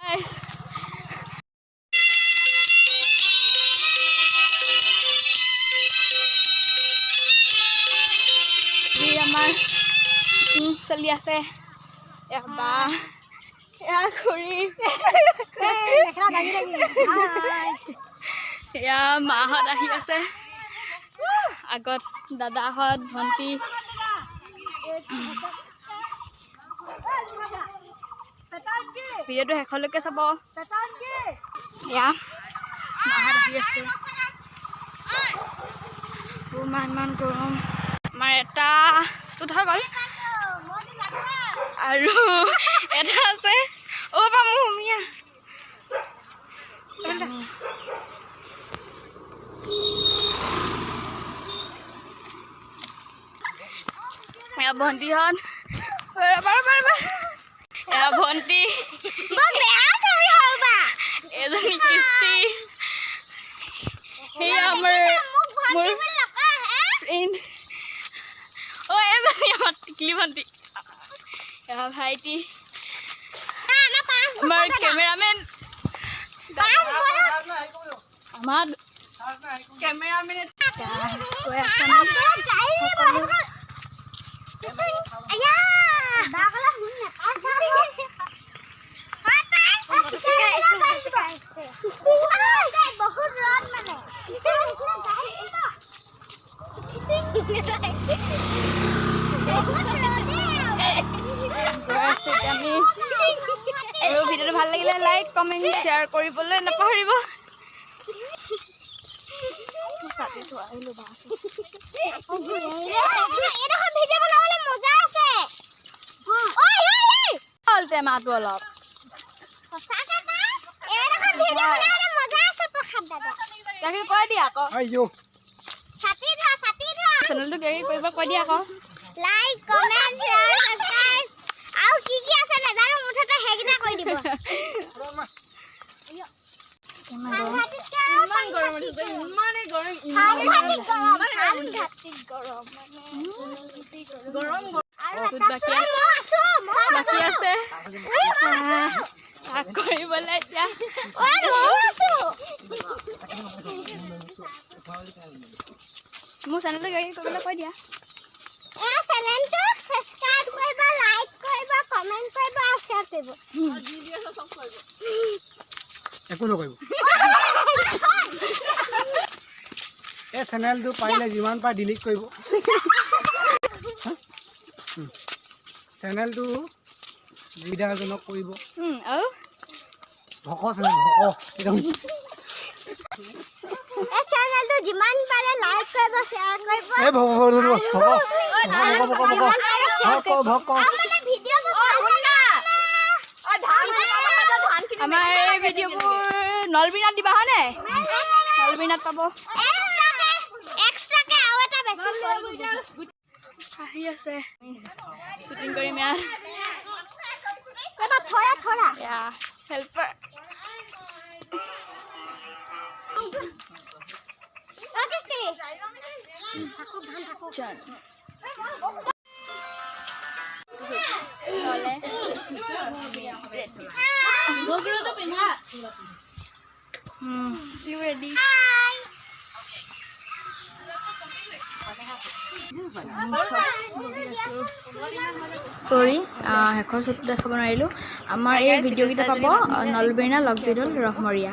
Guys। আজি আমাৰ চলি আছে। এয়া বা, এয়া খুৰী, এয়া মাহঁত আহি আছে, আগত দাদাহঁত, ভণ্টি। ভিডিঅ'টো শেষলৈকে চাব। এয়া মাহঁত আহি আছে। ইমান ইমান গৰম। আমাৰ এটা শ্বুট হৈ গ'ল আৰু এটা আছে। অ' বা, মোৰ হুমিয়া। আমি এয়া ভণ্টিহঁত, ৰ'বা ৰ'বা ৰ'বা। এয়া ভণ্টি এজনী, কৃষ্টি, সেয়া আমাৰ মোৰ ফ্ৰেণ্ড। অ', এজনী আমাৰ টিকলি ভণ্টি। এয়া ভাইটি, আমাৰ কেমেৰামেন, আমাৰ কেমেৰামেন। গৈ আছোঁ আমি সকলো। বহুত ৰদ মানে। গৈ আছোঁ এতিয়া আমি। আৰু ভিডিঅ'টো ভাল লাগিলে লাইক, কমেণ্ট, শ্বেয়াৰ কৰিবলৈ নাপাহৰিব। কাটি থোৱা আহিলোঁ বা। এইডোখৰ ভিডিঅ' বনাবলৈ মজা আছে। ঐ ঐ ঐ। হ'ল টেমাটো অলপ। সঁচাকে পাই এইডোখৰ ভিডিঅ' বনাবলৈ মজা আছে। প্ৰসাদ দাদা। তাকে কৈ দিয়া আকৌ। আইয়ো। ছাতি ধৰা, ছাতি ধৰা। চেনেলটো কিবা কৰিব কৈ দিয়া আকৌ। লাইক, কমেণ্ট, শ্বেয়াৰ, ছাবস্ক্ৰাইব আৰু কি কি আছে নাজানো, মুঠতে সেইকেইটা কৰি দিব। ইমান গৰম, ইমান গৰম উঠিছে, ইমানেই গৰম। সাংঘাতিক গৰম, সাংঘাতিক গৰম মানে। গৰম। আৰু বহুত এটা বাকী আছে। মই আছো, মই বাকী আছে। ঐ, মই আছো। ভাগ কৰিবলৈ এতিয়া। ঐ, ময়ো আছো। মোৰ চেনেলটো কিবা কিবি কৰিবলৈ কৈ দিয়া। এই চেনেলটো ছাবস্ক্ৰাইব কৰিব, লাইক কৰিব, কমেণ্ট কৰিব আৰু শ্বেয়াৰ কৰিব। একো নকৰিব। এই চেনেলটো পাৰিলে যিমান পাৰে ডিলিট কৰিব। চেনেলটো সুবিধাজনক কৰিব। আৰু ভক চেনেল ভক একদম। এই চেনেলটো যিমান পাৰে লাইক কৰিব, শ্বেয়াৰ কৰিব। এই ভক ভক ভক ভক ভক ভক ভক ভক ভক। আৰু মানে ভিডিঅ'বোৰ ভাল লাগে। আমাৰ এই ভিডিঅ'বোৰ নলবিনাত দিবা হয়নে? নলবিনাত পাব। এক্সট্ৰাকে আৰু এটা বেছি কৰি দিব। আহি আছে, শ্বুটিং কৰিম ইয়াত। ৰ'বা, থোৰা থোৰা। এয়া হেল্পাৰ। অ' কৃষ্টি। থাকক, ধান থাকক। নহ'লে ৰেডি। হাই। চৰি, শেষৰ শ্বুটটো দেখাব নোৱাৰিলোঁ। আমাৰ এই ভিডিঅ'কেইটা পাব নলবেৰীনা, লকবিদল, ৰহমৰীয়া।